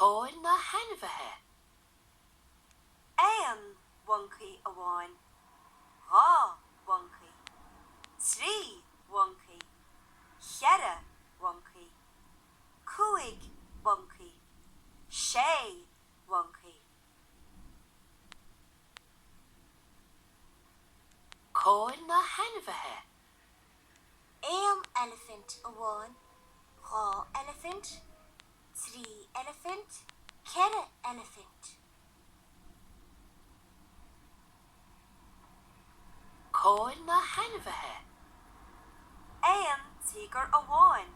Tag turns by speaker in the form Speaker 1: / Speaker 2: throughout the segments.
Speaker 1: Comhair na hainmhithe.
Speaker 2: Aon mhoncaí amháin, 2 mhoncaí, 3 mhoncaí, 4 mhoncaí, 5 mhoncaí, 6 mhoncaí.
Speaker 1: Comhair na hainmhithe.
Speaker 3: Aon eilifint amháin, 2 eilifint, 3 eilifint, 4 eilifint.
Speaker 1: Comhair na hainmhithe.
Speaker 2: Aon tíogar amháin,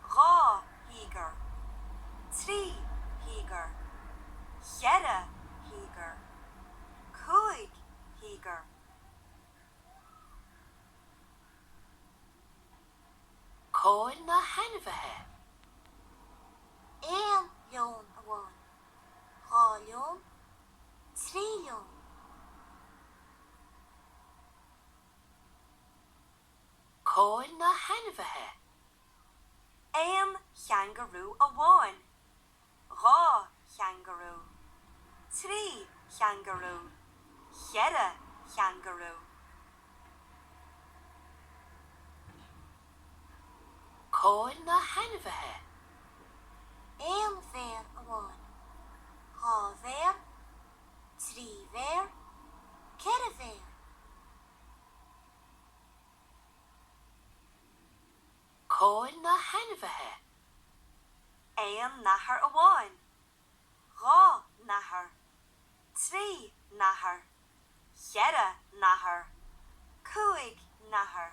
Speaker 2: 2 thíogar, 3 thíogar, 4 thíogar, 5 thíogar.
Speaker 1: Comhair na hainmhithe.
Speaker 3: Aon leon amháin, 2 leon, 3 leon.
Speaker 1: Comhair na hainmhithe.
Speaker 2: Aon changarú amháin, 2 changarú, 3 changarú, 4 changarú.
Speaker 1: Comhair na hainmhithe.
Speaker 3: Aon bhéar amháin, 2 bhéar, 3 bhéar, 4 bhéar.
Speaker 1: Comhair na hainmhithe.
Speaker 2: Aon nathair amháin, 2 nathair, 3 nathair, 4 nathair, 5 nathair.